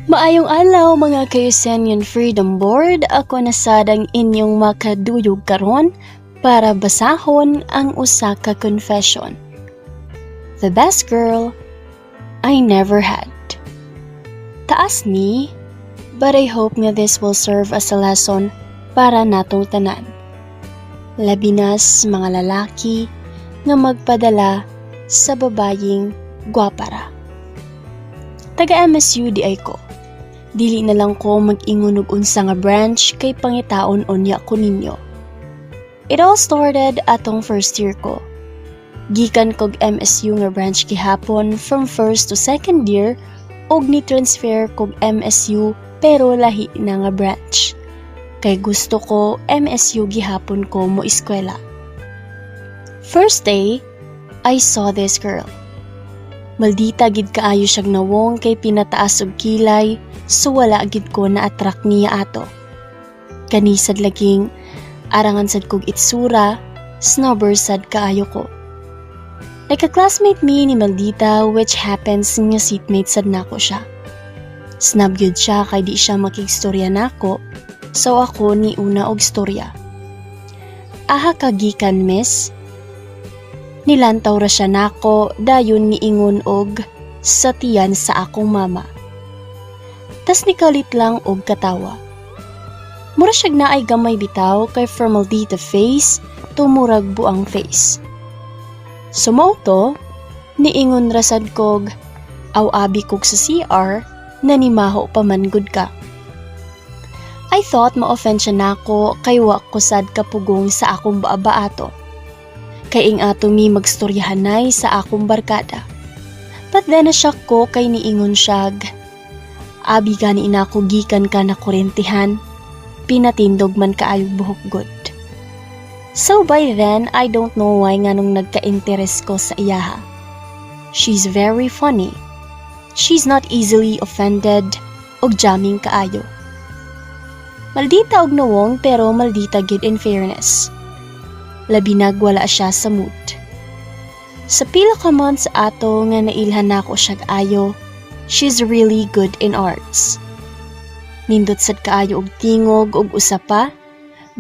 Maayong adlaw, mga ka-Yusenian Freedom Board, ako na sad ang inyong makaduyog karon para basahon ang usa ka confession. The best girl I never had. Taas ni, but I hope nga this will serve as a lesson para natong tanan. Labi nas mga lalaki nga magpadala sa babayeng gwapa ra. Taga MSU diay ko. Dili na lang ko mag-ingon og unsa nga branch kay pangitaon unya ko ninyo. It all started atong first year ko. Gikan kog MSU nga branch gihapon from first to second year og ni-transfer kog MSU pero lahi na nga branch. Kay gusto ko MSU gihapon ko mo eskwela. First day, I saw this girl. Maldita gid kaayo siyang nawong kay pinataas og kilay, so wala gid ko na-attract niya ato. Kani sad laging arangan sad kog itsura, snobber sad kaayo ko. Nagka-classmate mi ni Maldita, which happens nga seatmate sad nako siya. Snob gyud siya kay di siya makigstorya nako, so ako ni una og storya. "Aha ka gikan, miss?" Nilantaw ra siya nako, dayon niingon og, "Sa tiyan sa akong mama." Tas nikalit lang og katawa. Mura siyag naay gamay bitaw kay from maldita face to murag buang face. So mao to, niingon ra sad kog, "Aw, abi kog sa CR, nanimaho pa man gud ka." I thought ma-offend siya nako kay wa ko sad kapugong sa akong baaba ato. Kay ing ato mi magstoryahanay sa akong barkada. But then na-shock ko kay niingon siyag, "Abi gani nako gikan ka na kurentihan, pinatindog man kaayo buhok gud." So by then, I don't know why nganong nagka-interest ko sa iyaha. She's very funny. She's not easily offended og jamming kaayo. Maldita og nawong pero maldita gid in fairness. Labi nag wala siya sa mood. Sa pila ka months ato nga nailhan nako siyag ayo, she's really good in arts. Nindot sad kaayo og tingog og usa pa,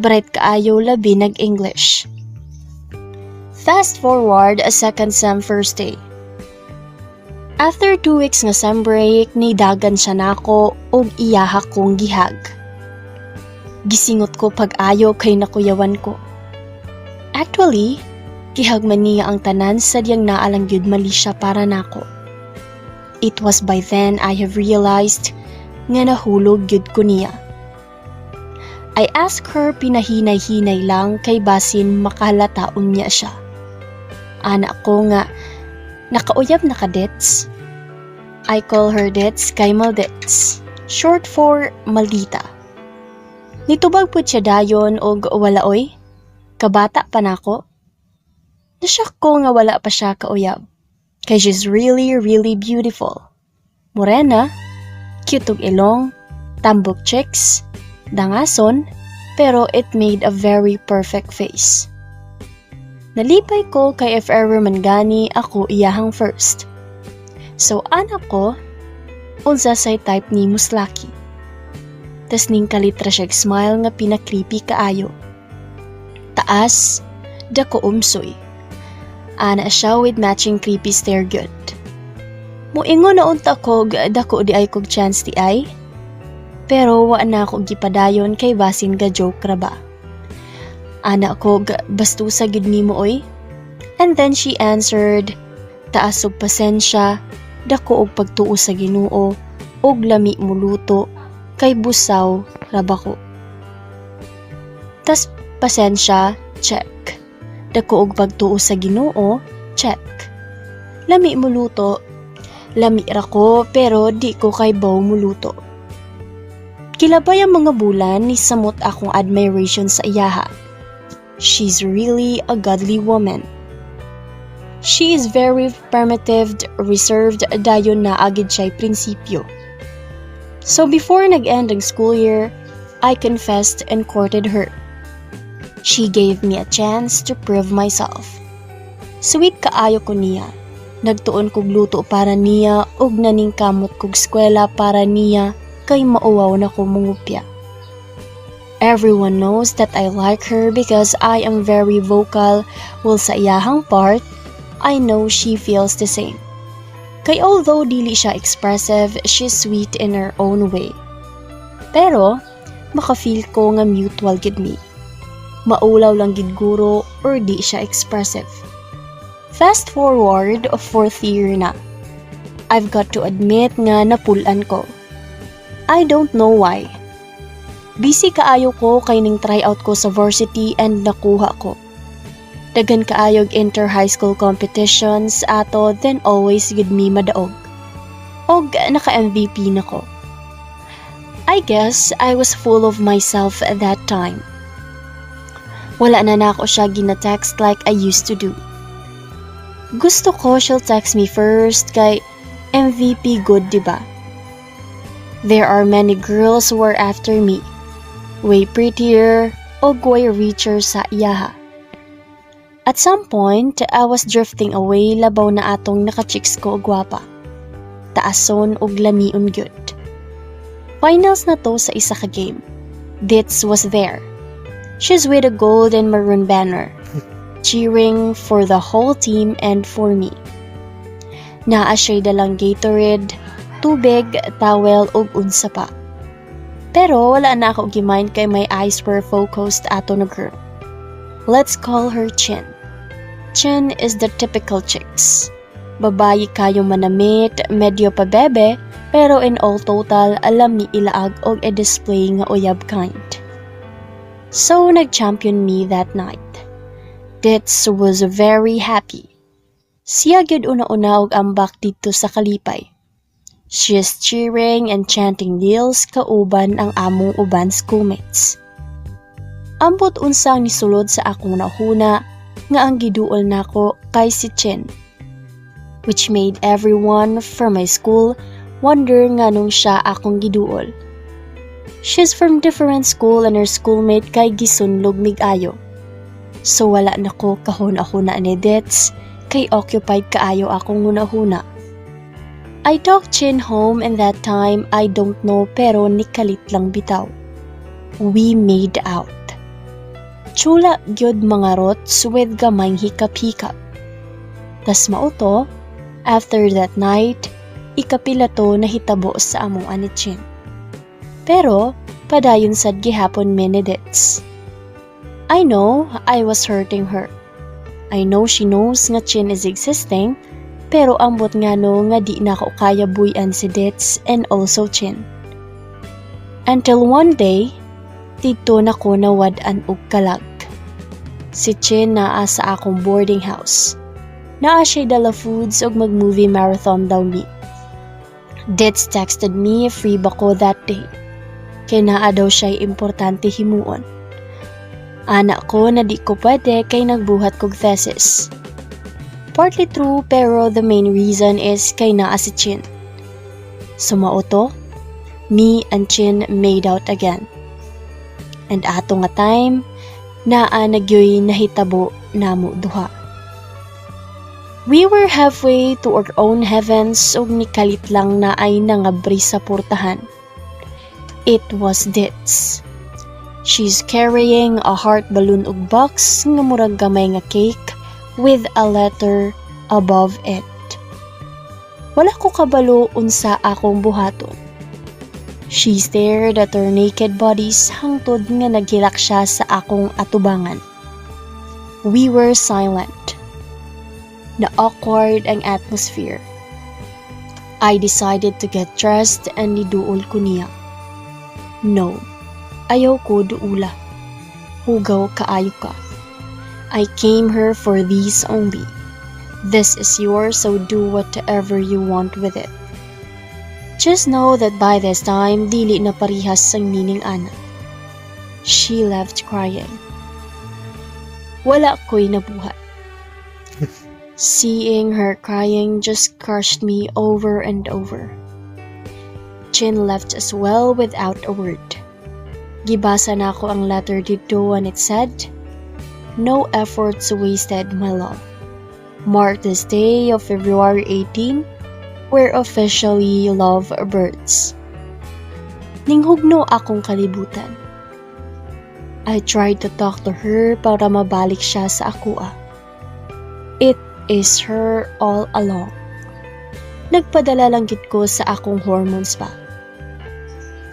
bright kaayo labi nag English. Fast forward a second sem first day. After 2 weeks nga sem break, nidagan siya nako og iyaha kong gihag. Gisingot ko pag-ayo kay nakuyawan ko. Actually, gihag man niya ang tanan, sadyang naa lang gyud mali siya para nako. It was by then I have realized nga nahulog gyud ko niya. I asked her pinahinay-hinay lang kay basin makahalata unya siya. Ana ko nga, "Nakauyab na ka, Dits?" I call her Dits kay Maldits, short for Maldita. Nitubag pud siya dayon og wala oy. Kabata pa nako. Nashock ko nga wala pa siya kauyab. Kay she's really, really beautiful. Morena, cute og ilong, tambok cheeks, dangason, pero it made a very perfect face. Nalipay ko kay if ever man gani ako iyahang first. So ana ko, "Unsa say type ni Muslaki?" Tas ning kalit ra siya smile nga pina-creepy kaayo. "Taas, dako umsoy." Ana siya with matching creepy stare gud. Muingon na unta kog dako diay kog chance diay. Pero wa na ako gipadayon kay basin ga joke ra ba. Ana ko, "Bastusa gid nimo oy." And then she answered, "Taas og pasensya, dako og pagtuo sa Ginoo, ug lami muluto, kay busaw ra ba ko." Tas pasensya, check. Dako og pagtuo sa Ginoo, check. Lami muluto, lami ra ko pero di ko kaybaw muluto. Kilabay ang mga bulan, ni samot akong admiration sa iyaha. She's really a godly woman. She is very primitive, reserved, dayon naa gid siya'y prinsipyo. So before nag-end ang school year, I confessed and courted her. She gave me a chance to prove myself. Sweet kaayo ko niya. Nagtuon kog luto para niya ug naningkamot kog eskwela para niya kay mauwaw na ko mangopya. Everyone knows that I like her because I am very vocal, while sa iyahang part, I know she feels the same. Kay although dili siya expressive, she's sweet in her own way. Pero, maka-feel ko nga mutual gid mi. Maulaw lang gid guro or di siya expressive. Fast forward, fourth year na. I've got to admit nga napul-an ko. I don't know why. Busy kaayo ko kay ning try out ko sa varsity and nakuha ko. Daghan kaayog inter high school competitions ato, then always gid mi madaog. Og naka MVP na ko. I guess I was full of myself at that time. Wala na nako siya gina-text like I used to do. Gusto ko she'll text me first kay MVP gud, di ba? There are many girls who are after me. Way prettier o way richer sa iyaha. At some point, I was drifting away, labaw na atong naka-chicks ko og gwapa. Taason og lamion gyud. Finals na to sa isa ka game. Ditz was there. She's with a gold and maroon banner, cheering for the whole team and for me. Naa siya'y dalang Gatorade, tubig, towel ug unsa pa. Pero wala na ako gimind kay my eyes were focused ato na girl. Let's call her Chin. Chin is the typical chicks. Babayi kayo manamit, medyo pabebe, pero in all total, alam ni ilaag og i-display nga uyab kind. So nag-champion me that night. Ditz was very happy. Siya gyud una-una og ambak didto sa kalipay. She is cheering and chanting deals kauban ang among uban schoolmates. Ambot unsang nisulod sa akong nahuna nga ang giduol nako kay si Chin. Which made everyone from my school wonder nganong siya akong giduol. She's from different school and her schoolmate kay gisunlog mig-ayo. So wala na ko kahuna-huna ni Ditz kay occupied kaayo akong huna-huna. I talked Chin home and that time, I don't know, pero nikalit lang bitaw. We made out. Chula gyud mga rots with gamayng hikap-hikap. Tas mao to, after that night, ikapila to nahitabo sa among ni Chin. Pero, padayon sad gihapon mi ni Ditz. I know I was hurting her. I know she knows nga Chin is existing, pero ambot nga no nga di na ako kaya buy-an si Ditz and also Chin. Until one day, didto na ko nawad-an og kalag. Si Chin naa sa akong boarding house. Naa siya dala foods og mag-movie marathon daw mi. Ditz texted me free ba ko that day. Kay naa daw siya'y importante himuon. Ana ko na di ko pwede kay nagbuhat kog thesis. Partly true, pero the main reason is kay naa si Chin. So mao to, me and Chin made out again. And ato nga time, naa na gyoy nahitabo namo duha. We were halfway to our own heavens ug nikalit lang naay nangabri sa portahan. It was Ditz. She's carrying a heart balloon ug box nga murag gamay nga cake with a letter above it. Wala ko kabalo unsa akong buhaton. She stared at her naked bodies hangtod nga naghilak siya sa akong atubangan. We were silent. Na awkward ang atmosphere. I decided to get dressed and niduol ko niya. No, ayaw ko duula. Hugaw kaayo ka. I came here for these only. This is yours, so do whatever you want with it. Just know that by this time, dili na parihas ang meaning ana. She left crying. Wala ko'y nabuhat. Seeing her crying just crushed me over and over. Chin left as well without a word. Gibasa nako ang letter didto and it said, "No efforts wasted, my love. Mark this day of February 18, we're officially love birds. Ninghugno akong kalibutan. I tried to talk to her para mabalik siya sa akoa. It is her all along. Nagpadala lang gid ko sa akong hormones ba.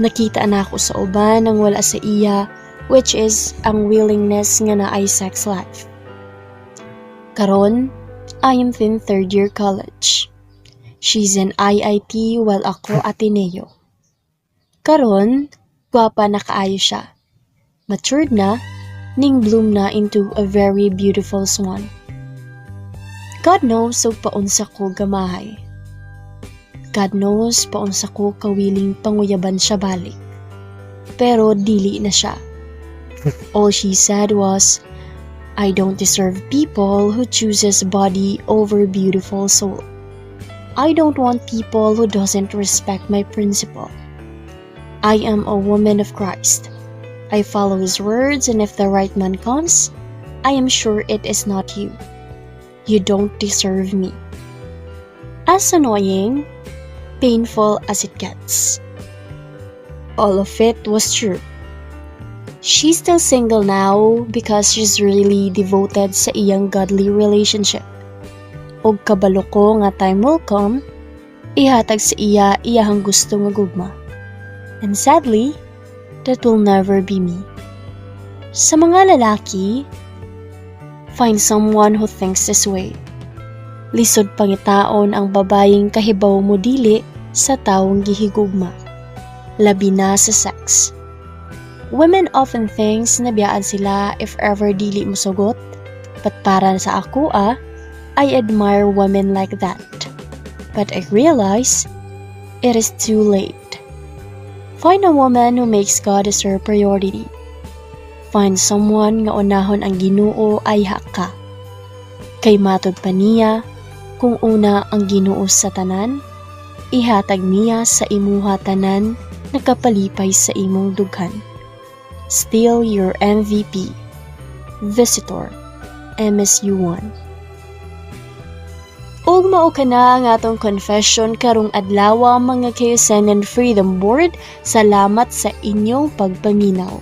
Nakita na ako sa uban ang wala sa iya, which is ang willingness nga naay sex life. Karon, I am in third year college. She's in IIT while ako Ateneo. Karon, gwapa na kaayo siya. Matured na, ning bloom na into a very beautiful swan. God knows og paunsa ko gamahay. God knows paunsa ko kawiling panguyaban siya balik. Pero dili na siya. All she said was, "I don't deserve people who chooses body over beautiful soul. I don't want people who doesn't respect my principle. I am a woman of Christ. I follow his words, and if the right man comes, I am sure it is not you. You don't deserve me." As annoying, painful as it gets, all of it was true. She's still single now because she's really devoted sa iyang godly relationship. Og kabalo ko nga time will come, ihatag sa iya iyahang gusto nga gugma. And sadly, that will never be me. Sa mga lalaki, find someone who thinks this way. Lisod pangitaon ang babayeng kahibaw mo dili sa tawong gihigugma. Labi na sa sex. Women often thinks na biyaan sila if ever dili mo sugot, but para sa ako ah, I admire women like that. But I realize it is too late. Find a woman who makes God as her priority. Find someone nga unahon ang Ginoo ayha ka. Kay matod pa niya, kung una ang Ginoo sa tanan, ihatag niya sa imuha tanan nakapalipay sa imong dughan. Still your MVP. Visitor, MSU1. Ug mao kana ang atong confession karong adlaw, mga ka and Freedom Board. Salamat sa inyong pagpaminaw.